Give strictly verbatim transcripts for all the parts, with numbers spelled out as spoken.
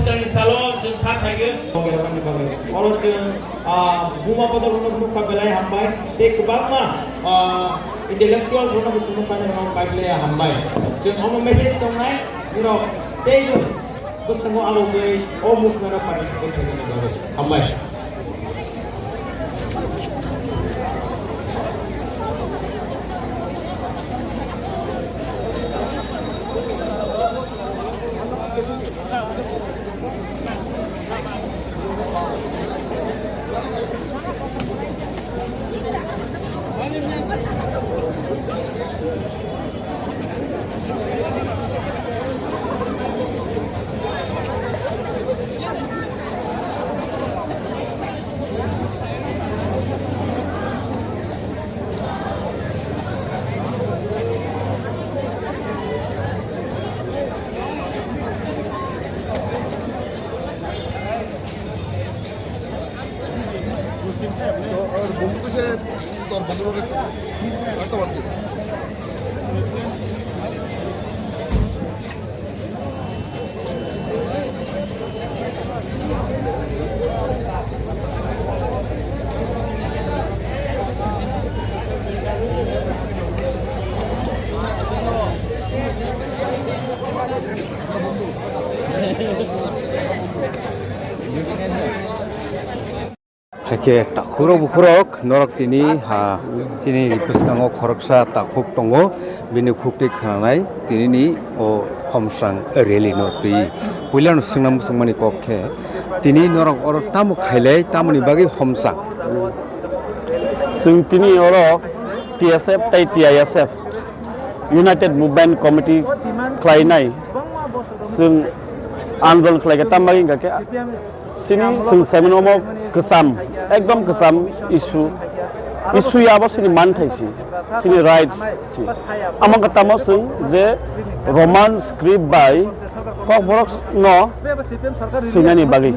Salo chwng kha khaigwi. Oro chwng, ah, buma bodol rwno phunukha belai hambai. Tei kwbangma, ah, intellectual rwno bo chwng paina rwno bai belai hambai. Chwng omo message tongnai, nirok tei bwskango alogwi o movement o participate khainani bagwi. Hambai. Haikhe takhuk rok bukhuk rok norok tini ha chini bwskango khoroksa takhuk tongo, bini khuk twi khwnanai tinini o homsang rally no twi. Puila no swngnang swngmani kok khe tini norok oro tamo khailai tamoni bagwi homsang? Chwng tini oro T S F tei T I S F United Movement Committee khlainai chwng andolon khlaikhe tamni bagwi hwnkha khe chini chwng saimano omo kwcham, ekdom kwcham issue, issue ya abo chini manthai si, chini rights si. Amo wngkha tamo chwng je Roman script bai Kokborok no swinani bagwi,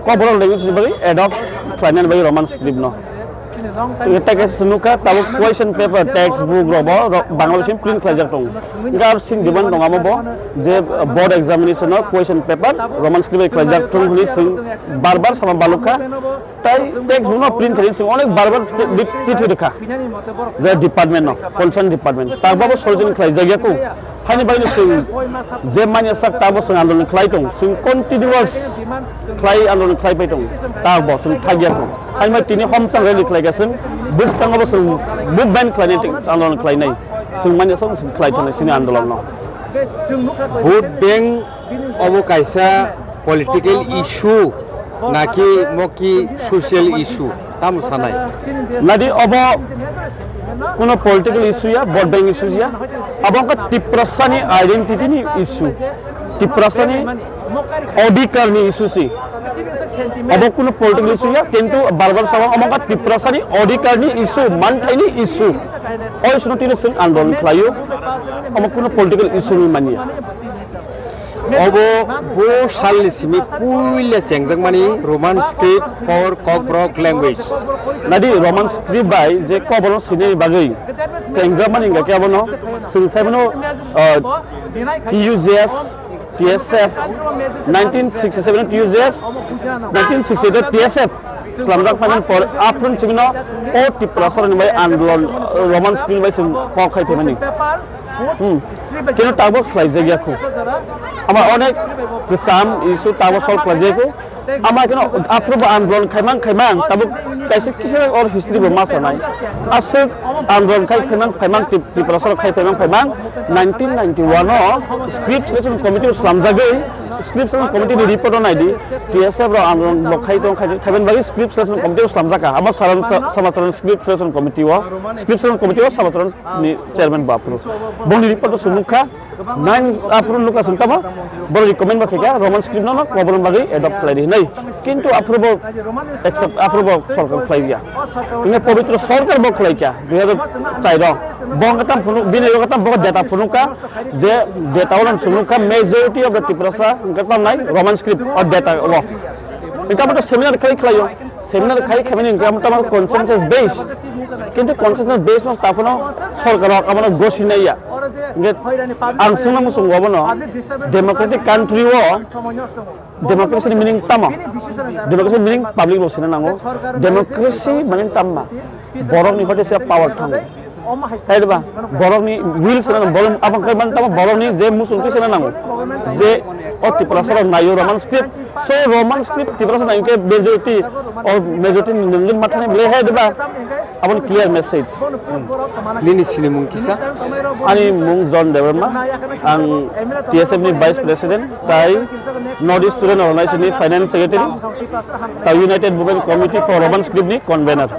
Kokborok language ni bagwi adopt khlainani bagwi Roman script no. Tei kaisa nukha tabuk question paper, text book rok bo ro-, Bangla bai print khlaijak tongo. Hingkhe aro chini demand tongo amo bo je board examination o question paper Roman script bai khlaijak tongo hwnwi chwng bar bar sama balukha. Tai text book no print khlaina chwng onek bar bar te-, bi-, chithi rwkha je department no, concern department. Tabuk bo solution khlaijak ya kho. Haini bagwi chwng je manya sak tabuk chwng andolon khlai tong, chwng continuous khlai andolon khlai pai tong, tabuk bo chwng thakya tong. Haini bagwi tini homsang rally khlai kha chwng, bwskango bo chwng movement khlainai tong, andolon khlainai. Chwng manya sak chwng khlai tongnai chini andolon no. Vote bank obo kaisa political issue naki moki social issue? Tamo sanai? Nadi obo kuno political issue ya, vote bank issue ya. Obo wngkha Tiprasani identity ni issue. Tiprasani odhikar ni issue si. Obo kuno political issue ya, kintu bar bar sabo omo wngkha Tiprasani odhikar ni issue, manthai ni issue. O issue no tini chwng andolon khlaio. Omo kuno political issue ni manya. Obo bo salni simi puila chengjakmani Roman script for Kokborok language. Nadi Roman script bai je Kokborok swinani bagwi chengjakmani hingkha khe abono chwng saimano, ah, T U J S, T S F, nineteen sixty-seven T U J S, nineteen sixty-eight T S F slamjak phaimani por aphuru chwngno o Tiprasarokni bai andolon, ah, Roman script bai chwng kok khai phaimani. Hmm. Keno tabuk khlaijak ya kho. Ama onek kwcham issue tabuk solve khlaijak kho. Ama keno aphuru bo andolon khaimang khaimang tabuk kaisa kisa or history bo ma sanai. Aswk andolon khai khaimang khaimang Tip-, Tiprasarok khai khaimang khaimang nineteen ninety-one o script selection committee o slamjagwi script selection committee ni report o naidi T S F rok andolon bo khai tong khai, khaimani bagwi script selection committee o slamjak kha. Amo Saran-, Samacharan script selection committee o, script selection committee o Samacharan ni chairman bo aphuru. Boni report o chwng nukha, nine aphuru nukha chwng tamo, boro recommend bo khaikha, Roman script no no Kokborok bagwi adopt khlai di hinwi. Kintu aphuru bo accept, aphuru bo sorkar khlai ya. Ini pobitro sorkar bo khlai kha, dui hajar char o. Bo wngkha tam phunu, bini wngkha tam bo data phunukha, je data o chwng nukha, majority of the Tiprasa wngkha tam nai Roman script o data o. Wngkha bo seminar khai khlai o, seminar khai khaimani wngkha tam consensus base. Kintu consensus base no taphano sorkar rok abono gosi naiya. Hingke ang sungna muchungo abono democratic country o democracy ni meaning tamo? Democracy meaning public bo sina nango. Democracy meaning tamma? Borok ni hote se power thango. Hai ba, borok ni will sina borok abang kai man tamo borok ni je muchung twi sina nango. Je o Tiprasa rok naio Roman script, so Roman script Tiprasa nang ke majority o majority ni nungin mathani bele hai ba. Aboni clear message. Nini sinimung kisa? Ani mung John Debbarma, ang T S F ni Vice President, tai North East Student Organization ni Finance Secretary, tai United Movement Committee for Roman Script ni Convener.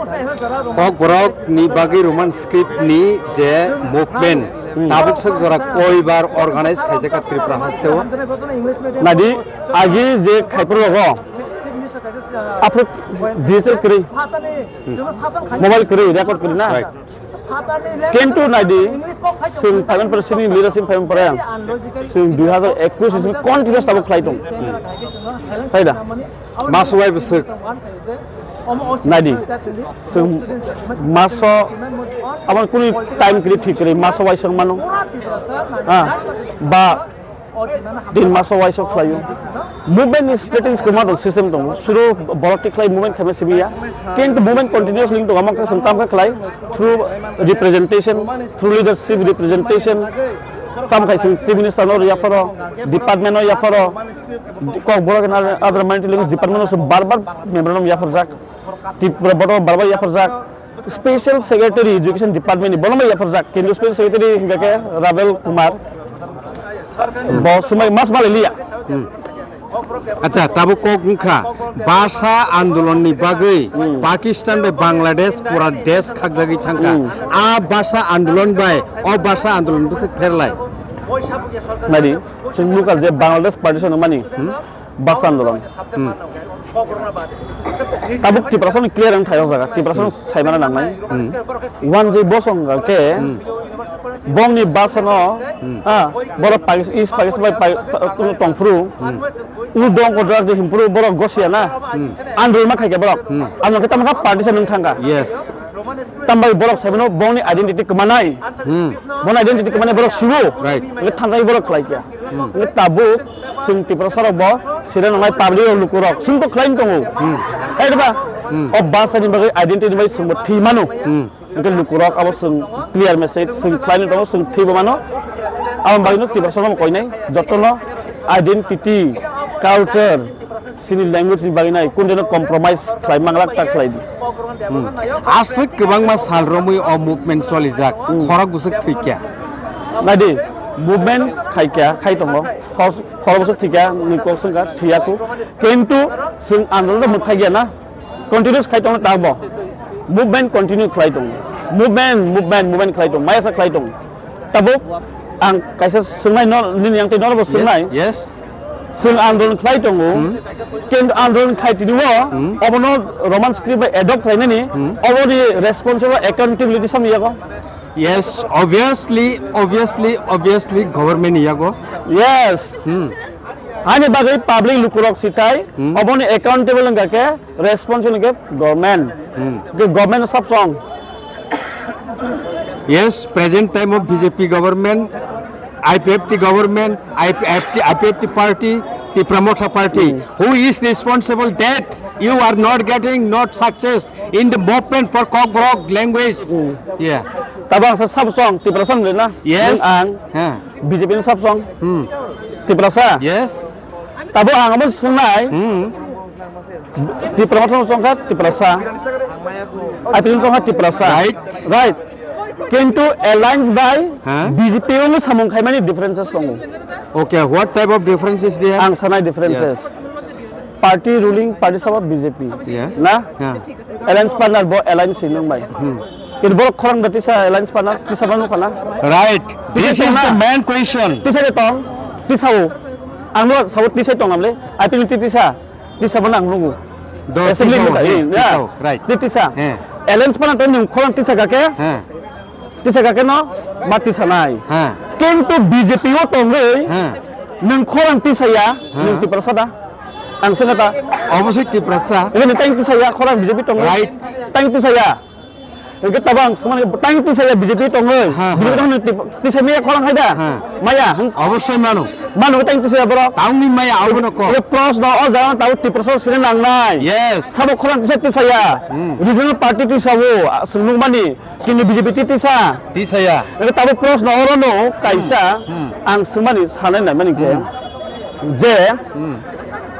Kokborok ni bagwi Roman Script ni je movement, Hmm. tabuk sak jora koibar organize khaijak Tripura haste o? Nadi, agi je khaiphuru rogo, aphuru digital kwrwi. Mobile kwrwi, record kwrwi na. Right. Kintu naidi, chwng phaimani pore sini leadership phaimani pore ang. Chwng dui hazar ekush ni continuous tabuk khlai tong. Khai da? Maso bai bwswk. Naidi, chwng maso, aboni kunu time kwrwi thik kwrwi, maso bai chwng mano. Ah, ba, Tin maso waisa khlaio. Movement ni strategies kwma tong, system tongo. Suru borok tikhlai movement khaima simi ya. Kintu movement continuously tong, amang khe song tam khe khlai through representation, through leadership representation. Kam khai sing chief minister no yapharo, department no yapharo, kokborok and other minority language department no bar bar memorandum yapharjak. Tripura board bar bar yapharjak. Special Secretary Education Department ni bono bai yapharjak, Kendriya Special Secretary hingka khe Ravel Kumar. Bo swmai mas malai liya. Hmm. Acha, tabuk kok wngkha, basa andolon ni bagwi Hmm. Pakistan bai Bangladesh pura desh khakjagwi thangkha. Hmm. A basa andolon bai o basa andolon bwswk pherlai. Nadi, chwng nukha je Bangladesh partition wngmani. Hmm. Basa andolon. Hmm. Tabuk Tiprasa ni clear ang thayo jaga. Tiprasa no saimana nangnai. Hmm. One je bosong ga ke Hmm. bong ni basa no, Hmm. ah, boro Pakis-, East Pakistan bai Pak-, ta-, tongphuru. Hmm. U dong ko drug de himpuru boro gosia na. Hmm. Andolon ma khai ke boro. Hmm. Ano ke tamaka party sa nung thangka. Yes. Tambai borok saimano bongni identity kwmanai. Hmm. Bongni identity kwmanai borok siwo. Right. Nge thangjai borok khlai kya. Hmm. Nge tabuk sing Tiprasa rok bo sira nangai public rok luku rok sing to khlai tongo. Hmm. Hai ba? Hmm. O basa ni bagwi identity bai sing bo thwi mano. Hmm. Nge luku rok abo sing clear message sing khlai tongo sing thwi bo mano. Abo bagwi no Tiprasa rok koinai jotono identity, culture, Chini language ni bagwi nai, kundeno compromise khlai manglak ta khlai di. Hmm. Aswk kwbangma sal romwi o movement cholijak, Hmm. khorok bwswk thwikya. Nai di, movement khaikya, khai tongo, khor-, khorok bwswk thwikya, ni kok swngkha, thwiyaku. Kintu chwng andolon mwthai gya na, continuous khai tongo ta bo. Movement continue khlai tongo. Movement, movement, movement khlai tongo, maya sa khlai tongo. Tabuk ang kaisa swngnai no, nini yang tei norbo Yes, swngnai. Yes. Chwng andolon khlai tongo, Hmm. kintu andolon khai tini o, Hmm. obono Roman script bai adopt khlainani, Hmm. oboni responsible accountability samni yago. Yes, obviously, obviously, obviously, government ni yago. Yes. Hmm. Ani bagwi public lukurok sitai, Hmm. oboni accountable wngkha khe responsible wngkha khe government. Hmm. Khe government sab song. Yes, present time of B J P government, I P F T government, I P F T, I P F T party, Tipra Motha party, Hmm. who is responsible that you are not getting not success in the movement for Kokborok language? Hmm. Yeah. Tabang sa sab song, Tiprasa le na? Yes. Nung ang, Huh. B J P ni sab song. Hmm. Tiprasa. Yes. Tabuk ang abo swngnai. Hmm. Tipra Motha no chongkha Tiprasa. Atwin chongkha Tiprasa. Right. Right. Kintu alliance bai Huh? B J P o samung khaimani differences tongo. Okay, what type of differences there? Ang sanai differences. Yes. Party ruling party sabo B J P. Yes. Na? Huh. Alliance partner bo alliance si nung bai. Hmm. Kini borok khorang da tisa alliance partner tisa manu kana. Right. This Tisa is the na. Main question. Tisa de tong. Tisa o. Ang no sabo tisa tong amle. I think tisa. Tisa bo nang nugu. Do Assembly tisa o, ni he, eh, ya. Tisa o, right. Di tisa. Eh. Alliance partner tong nung khorang tisa kake. Eh. Tisa kake no ma tisa nai. Eh. Kintu B J P o tongwi Eh. nung khorang tisa ya, Eh. nung Tiprasa da. Ang sengata. Obviously Tiprasa. Ini tang tisa ya khorang B J P tong. Right. Tang tisa ya. Hwnkhe tabang swmani tang tisa ya B J P tongwi. Ha, ha. B J P tongwi tisa maya khorang hai da? Ha. Maya, hwng- Obosoi mano. Mano tang tisa ya borok. Tangni maya abono kok. Hwnkhe proshno o jaga tabo Tiprasa sini nangnai. Yes. Sabo khorang tisa tisa ya. Hmm. Regional party tisa o, a, swngmung mani. Kini B J P ti tisa. Tisa ya. Ego tabo proshno oro no kaisa. Hmm. Ang swngmani sanai nai mani khe. Hmm. Je. Hmm.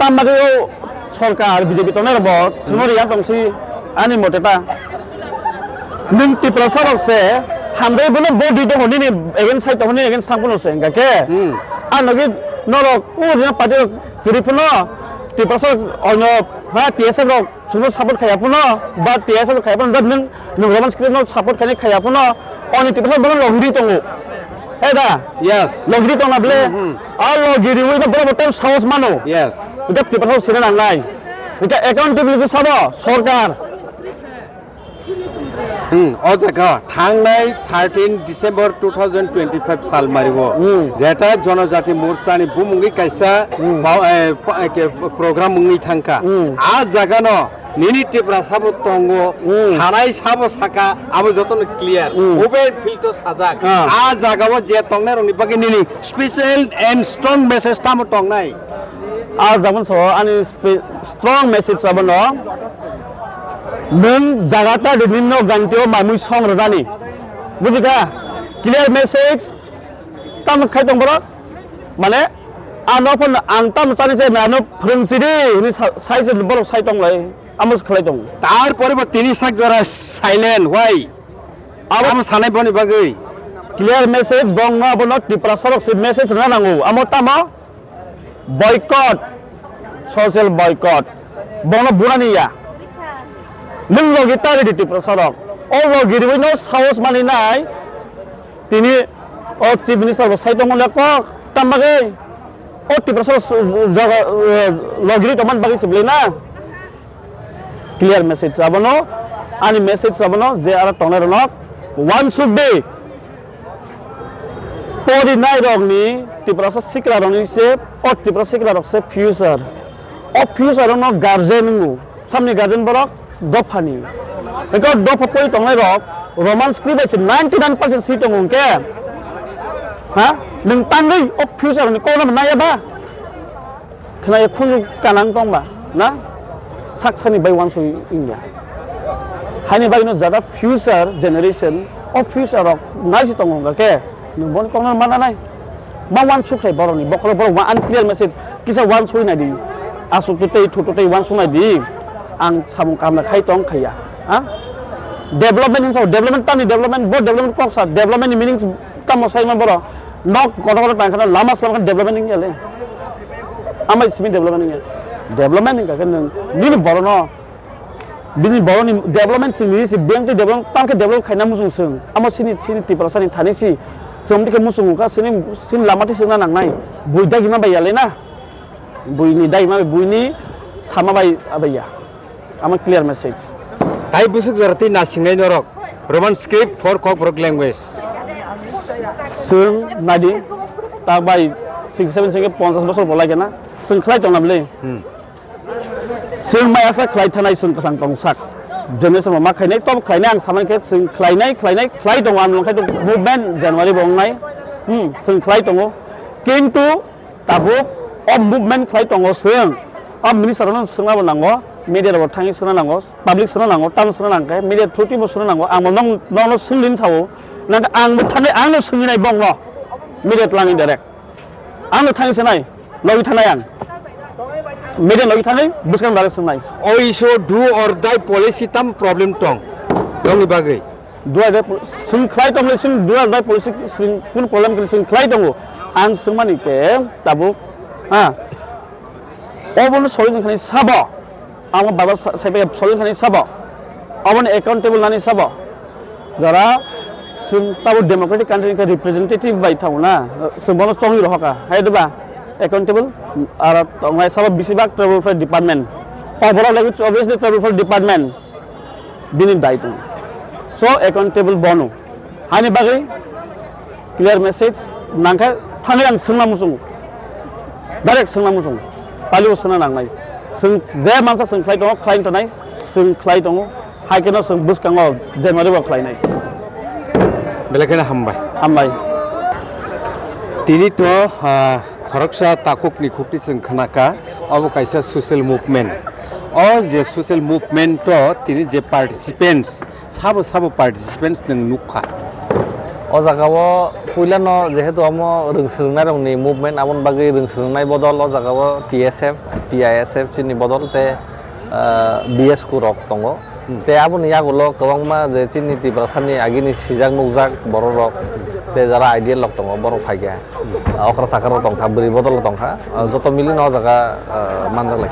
Tamo khe o sorkar B J P tongnai rok bo. Hmm. Swngno riya tong si ani mote ta. Nwng Tiprasa rok se hambai bono bo di to honi ni against side to honi against sang bono se hingka khe. Hmm. Ano khe norok o regional party rok kwrwi phano Tiprasa rok ono ha T S F rok Chwngno support khaiya phano, ba T S F khaiya phano, nwng, nwng Roman script no support khainai khaiya phano, oni Tiprasa bono logiri tongo. He da? Yes. Logiri tongna bole? Hmm, hmm. A logiri wi no bono botem sahos mano. Yes. Ita Tiprasa sina nangnai. Ita accountability sabo, sorkar. Hmm, o jaga thangnai thirteen December two thousand twenty-five sal mario. Hmm. Jeta Jonojati Morcha ni bumungwi kaisa Hmm. pao-, eh, pa-, eh, ke, program wngwi thangkha. Hmm. A jaga no Nini Tiprasa bo tongo, Hmm. sanai sabo saka, abo jotono clear. Hmm. Open field o sajak. Ah. A jaga o je tongnai rokni bagwi nini special and strong message tamo tongnai? A jaga o ani spe-, strong message abono. Nwng jaga ta de nino ganti o mamui song rwjani. Bujikha? Clear message. Tamo khai tong borok? Mane, ano phano ang tamo chani se, ano phwrwng sidi, hini sa-, sai se borok sai tong lai, amo se khlai tong. Tarpore bo tini sak jora silent, why? Abo Amo sanai boni bagwi. Clear message, bong no abono Tiprasa rok se message rwna nango. Amo tamo? Boycott, social boycott. Bong no bunani ya. Nwng logi ta ridi Tiprasa rok. O logi riwi no sahos mani nai. Tini o Chief Minister bo sai tongo le kok, tam bagwi o Tiprasa su-, jaga, eh, logiri tongmani bagwi se bwlwi na. Clear message abono, ani message abono je aro tongnai rok no one should be pori nai rok ni Tiprasa sikla rok ni se, o Tiprasa sikla rok se future. O future rok no guardian wngo. Samni guardian borok dophani. Eko dopha poi tongnai rok Roman script bai se ninety nine percent si tongo hwnkhe. Ha? Nwng tangwi o future ni kokno naiya ba? Khwnai khunju kanang tongba, na? Saksani bai wansui wngya. Haini bagwino jada future generation, o future rok naisi tongo hwnkhe, nwng boni kokno mana nai. Ma wansuk khai borokni, bokhoro borok ma unclear message, kisa wansui nai di. Asuk tu tei, thu tu tei wansuk nai di. Ang samung kamla khai tong khaiya. Ha? Development hinsa, development tani development, bo development koksa, development ni meaning tamo sai ma borok. Nok kotor kotor tang khana lama slam khan development wngya le. Amai simi development wngya. Development wngkha khe nwng nini borokno Bini borokni development chwng nini si bank tei development tamo khe develop khaina muchung chwng. Amo chini, chini Tiprasani thani si chwng dikhe muchung wngkha, chini, chini lama tei chwngna nangnai. Bui dagima bai yalai na. Buini dagima bai, buini sama bai abai ya. Amo clear message. Tai bwswk jora tei nasingnai norok Roman script for Kokborok language. Chwng nadi ta bai sixty seven sengke ponchash bosor bolai kena chwng khlai tongna bwle. Hmm. Chwng mai asa khlai thanai chwng kwthang tong sak. Generation ma khainai, tobo khlainai ang samani khe chwng khlainai, khlainai, khlai tongo, ang nongkhai tongo movement January bo wngnai. Hmm, chwng khlai tongo. Kintu tabuk o movement khlai tongo chwng. O minister no swngna bo nango, media rok thangwi swngna nango, public swngna nango, tamo swngna nangkhe, media through twi bo swngna nango. Ang bo nong, nongno swngdin sao. Nang ang bo thangwi ang no swngwi nai bongno. Media twlangwi direct. Ang no thangwi sanai, logi thanai ang. Media logi thanai, bwskang dare swngnai. Oiso do or die policy tam problem tong. Nongni bagwi. Do or die pol-, swng khlai tong le swng do or die policy swng kun problem kri swng khlai tongo. Ang swngmani ke tabuk, ha. Obono solution khani sabo. Amo baba sa-, sai pai solution khani sabo. Aboni accountable nani sabo. Jara chwng tabo democratic country ni representative bai thango na. Chwng bono chongwi rohoka. Hai diba? Accountable. Aro tongnai sabo bisi bak tribal welfare department. Kokborok language obviously tribal welfare department. Bini dai tongo. So accountable bono. Hani bagwi clear message nangkha thangwi ang swngna muchungo. Direct swngna muchungo. Palibo swngna nangnai. Chwng je mansa chwng khlai tongo, khlai tongnai, chwng khlai tongo. Hai kheno chwng bwskango jemari bo khlainai. Belai kheno hambai. Hambai. Tini to, ah, khoroksa takhukni khukti chwng khnakha, obo kaisa social movement. O je social movement o tini je participants, sabo sabo participants nwng nukha. O jaga o puilano jehetu omo rwng swrwngnairokni movement, aboni bagwi rwng swrwngnai bodol o jaga o T S F, T I S F chini bodol tei, ah, B S Q rok tongo. Hmm. Tei aboni yagulo kwbangma je chini Tiprasani agini sijak nukjak bororok, tei jara ideal rok tongo, borok phaikha. Hmm. Ah, okra sakha rok tongkha, bwrwi bodol rok tongkha. Ah, joto milino o jaga, ah, manjak lai.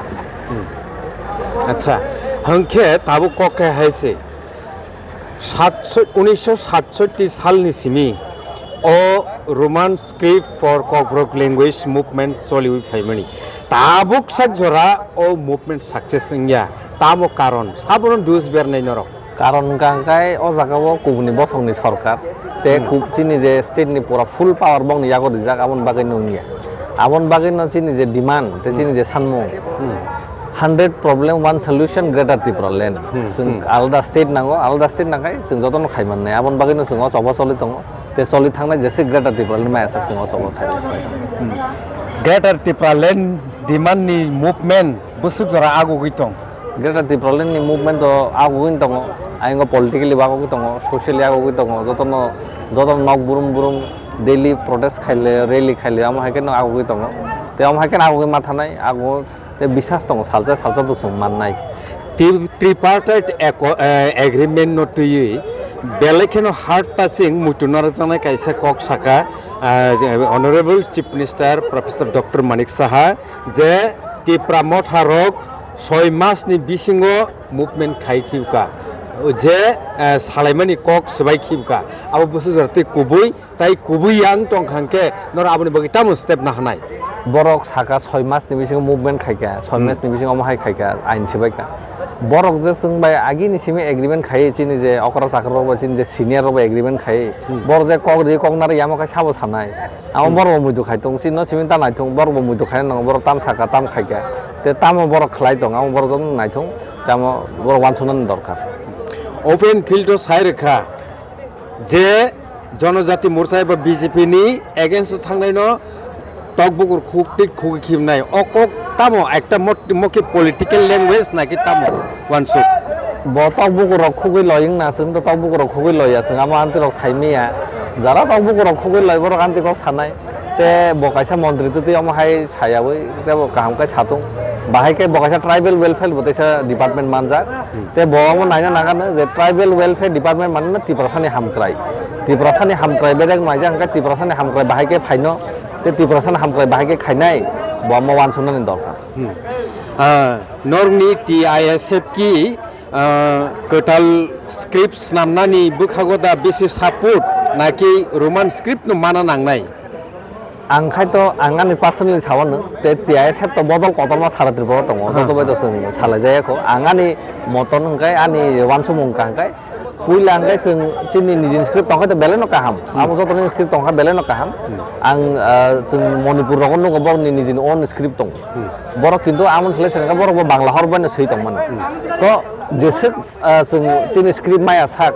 Hmm. Acha, hwnkhe tabuk kok khe hai se. Satso-, unisho satsotti salni simi o Roman script for Kokborok language movement choliwi phaimani. Tabuk sak jora o movement success wngya. Tamo karon? Sabono dus bernai norok. Karon hwnkha hwnkhe o jaga o kubuni bosongni sorkar tei Hmm. kub-, chini je state ni pura full power bongni yago rijak, aboni bagwi no wngya. Aboni bagwi no chini je demand tei chini je sanmung, Hmm. hundred problem, one solution, Greater Tipraland. Hmm, Chwng hmm. alada state nango, alada state nangkhe chwng jotono khai mannai. Aboni bagwino chwng o choba choli tongo. Tei choli thangnai jese Greater Tipraland maya sak chwng o choba khai. Hmm. Greater Tipraland demand ni movement bwswk jora agugwi tong. Greater Tipraland ni movement o agugwi tongo. Ayang o politically bo agugwi tongo, socially agugwi tongo. Jotono, jotono nok burum burum daily protest khaile, rally khaile, amo hai kheno agugwi tongo. Tei amo hai kheno agugwi ma thanai, ago Tei bisas tongo, salsa salsa bwswng mannai. Tri-, tripartite acco-, eh, agreement no twiwi belai kheno heart touching muitu narwkjaknai kaisa kok saka, ah, Honorable Chief Minister Professor Doctor Manik Saha je Tipra Motha rok soi mas ni bisingo movement khai khibka je, eh, salaimani kok swbai khibka abo bwswk jora tei kubui Tai kubui yang tong kha hwnkhe norok aboni bagwi tamo step na hwnai? Borok saka soi mas ni bisingo movement khaikha, soi Hmm. mas ni bisingo omo hai khaikha, ain sibaikha. Borok je chwng bai agini simi agreement khai chini je okra chakra rok bai chini je senior rok bai agreement khai, Hmm. borok je kok ri kok nari yamo khai sabo sanai. Amo Hmm. borok bo muitu khai tong, chini no simi ta naithung, borok bo muitu khai nango, borok tam saka tam khaikha. Te tamo borok khlai tong, amo borok joto naithung, tamo borok wansuknani dorkar. Open field o sai rwkha. Je Jonojati Morcha eba B J P ni against o thangnaino tokbukur khuk tik khugwi khibnai. O kok tamo ekta mot-, mokhe political language naki tamo wansuk? Bo tokbukur rok khugwi loi wngna chwng to tokbukur rok khugwi loiya chwng amo anti rok saimanya. Jara tokbukur rok khugwi loi borok anti kok sanai. Te bo kaisa montri twtwi omo hai sayawi tei bo kaham khe satung. Bahai khe bo kaisa tribal welfare bo teisa department manjak. Hmm. Tei bo omo naina nangano je tribal welfare department manwi no Tiprasani hamkrai. Tiprasani hamkrai bedek naijak hwnkhe Tiprasani hamkrai bahai khe phaino tei Tiprasani hamkrai bahai khe khainai bo omo wansuknani dorkar. Hmm. Ah, norokni T I S F ki, ah, kwtal script snamnani bwkhago da bisi support naki Roman script no mana nangnai? Ang khai to, ang ani personally sawano, te T I S F to bodol kotorma sara Tripura tongo, Aha. Joto bai to chwng salai jaya kho. Ang ani moton hwnkhe ani wansukmung hwnkha hwnkhe, puila hwnkhe chwng chini nijini script tongkha to belai no kaham. Hmm. Amo joto ni script tongkha belai no kaham. Hmm. Ang, ah, chwng Manipur rogo nugo borokni nijini own script tongo. Hmm. Borok kintu amo selai selai borok bo Bangla hor bai no swi tongmani. Hmm. To jeswk, ah, chwng chini script maya sak,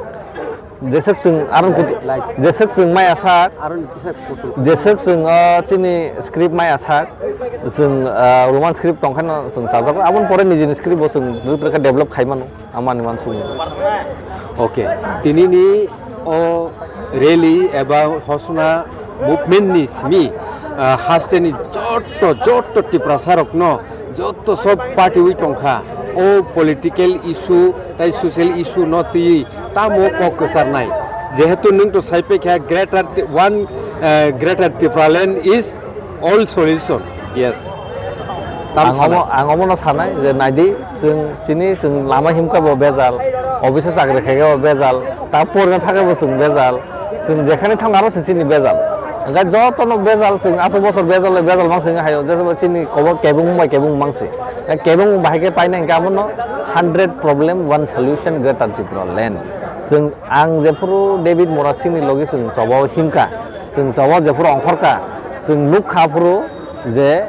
Jeswk chwng aron kutu, jeswk chwng maya sak, jeswk chwng, o, chini script maya sak, chwng, o, Roman script tongkhaino chwng chajago. Aboni pore nijini script bo chwng rwk rwkha develop khai mano, amani mansukmung. Okay, tinini o rally eba hosna movement ni simi, ah, hasteni jotto, jotto Tiprasa rokno, jotto sob party wi tongkha, o political issue tai social issue no twiwi tamo kok kwcharnai? Jehetu nwng to sai paikha greater Ti-, one, ah, greater Tipraland is all solution. Yes. Tam Ang sanai. Omo, ang omono sanai je naidi, chwng chini chwng lama himkha bo bejal, office o chakri khaikhe bo bejal, ta porina thangkhe bo chwng bejal, chwng jekhani thang aro se chini bejal. Hwnkhe jotono bejal chwng aswk bosor bejal bejal mang chwng hayo, jesebo chini kobo kebengmung bai kebengmung mang se. Kebengmung bahai khe paina hwnkhe abono hundred problem one solution Greater Tipraland. Chwng ang jephuru David Murasingni logi chwng chobao himkha, chwng chobao jephuru ongkhorkha, chwng nukha phuru je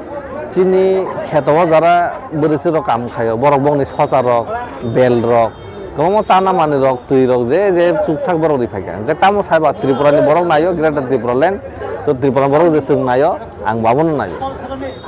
chini kheto o jara bwrwi chwrok kam khaio, borok bongni socha rok, bel rok, Kwbangma chana manwi rok, twi rok, je je chukthak borok ri phaikha. Hwnkhe tamo saiba Tripura ni borok naio, Greater Tripura Land. So Tripura borok je chwng naio, ang bo abono naio.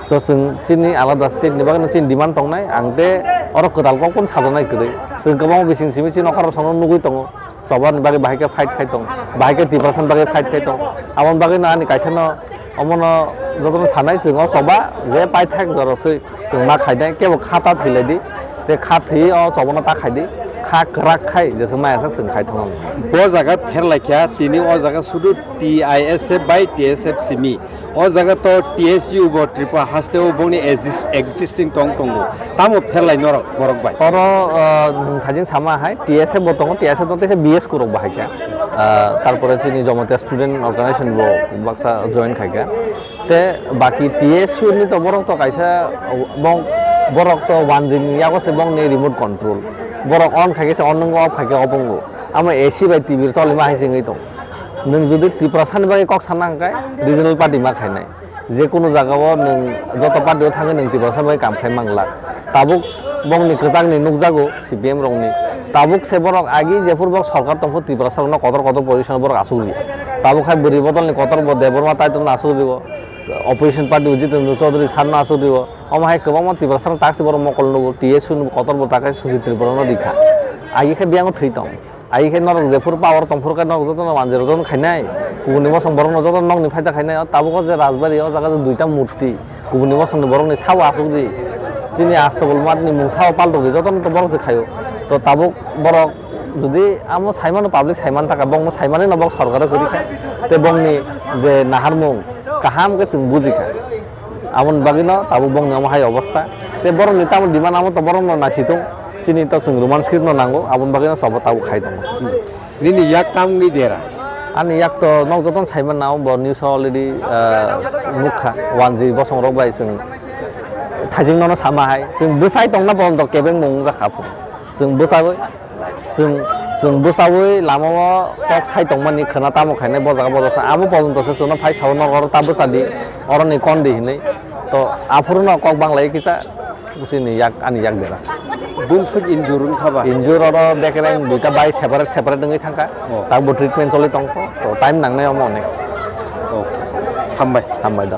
So chwng chini alada state ni bagwi chini demand tongnai, ang te oro kwtal kok phano sajaknai kwrwi. Chwng kwbangma bising simi chini nokar rok sono nugwi tongo. Choba ni bagwi bahai khe fight khai tong, bahai khe Tiprasa ni bagwi fight khai tong. Aboni bagwi no ani kaisa no omono jotono sanai chwng o choba je paithak jora se chwng ma khainai kebo kha ta thwilai di. Te kha thwi o choba no ta khai di, kha kwrak khai jesa maya sak chwng khai thangno. Bo jaga pherlai kha tini o jaga sudu T I S F bai T S F simi. O jaga to T S U bo Tripura haste o bongni exist-, existing tong tongo. Tamo pherlai norok borok bai. Oro, ah, nwng thajin sama hai T S F bo tongo, T S F no teisa B S kurok bahai kha. Ah, tarpore chini Jamatia Student Organization bo baksa join khai kha. Te baki T S U ni to borok to kaisa bong, borok to one G ni yago se bongni remote control. Borok on khai khe se on nungo, off khai khe off wngo. Amo A C bai T V choli ma hai se wngwi tong. Nwng jodi Tiprasa ni bagwi kok sana hwnkhe regional party ma khainai. Je kunu jaga o nwng joto party o thangwi nwng Tiprasa bai kam khai manglak. Tabuk bongni kwchangni nukjago C P M rokni. Tabuk se borok agi jephuru borok sorkar tongphuru Tiprasa rokno kotor kotor position o borok asuk rwio. Tabuk hai bwrwi bodolni kotor bo Debbarma Title no asuk rwio. Opposition party bo Jitendra Chaudhary sir no asuk rwio. Omo hai kwbangma Tiprasa rok tak se borok mokol nugo, T S U ni kotor bo tak se Suchit Tripura no rikha. Agi khe biyang thwi tong. Ai khe norok jephuru power tongphuru khe norok jotono manjero jotono khainai. Kubuni bosong borokno jotono nokni phaida khainai. O tabuk o je Rajbari o jaga je duita murti. Kubuni bosongni borokni sao asuk di. Chini Astabul matni mung sao paltogwi jotono to borok se khaio. To tabuk borok jodi amo saimano public saiman taka bongno saimani no bok sorkaro kwrwi kha. Te bongni je naharmung kaham khe chwng buji kha. Aboni bagwino tabuk bongni omo hai obostha. Te borokni tamo demand amo to borokno naisitong. Chini to chwng Roman script no nango, aboni bagwino chobo tabuk khai tongo. Nini yak tam wngwi dera? Ani yak to nok jotono saiman nao bo news o already, ah, nukha. One G bosong rok bai chwng thajing nono sama hai. Chwng bwsai tongna bondo kebeng mung jakha phu. Chwng bwsai Chwng, chwng bwchaui lamao kok sai tongmani khwna tamo khainai bo jaga bo jaga abo pojonto se chwngno phai sao nok oro ta bwchadi oroni kondi hinwi. To aphuru no kok banglai kisa chini yak ani yak dera. Bumswk injur wngkha ba? Injur oro bekereng duita bai separate separate wngwi thangkha. Oh. Takbo treatment choli tongkho. To time nangnai omo onek. Oh. Hambai. Hambai da.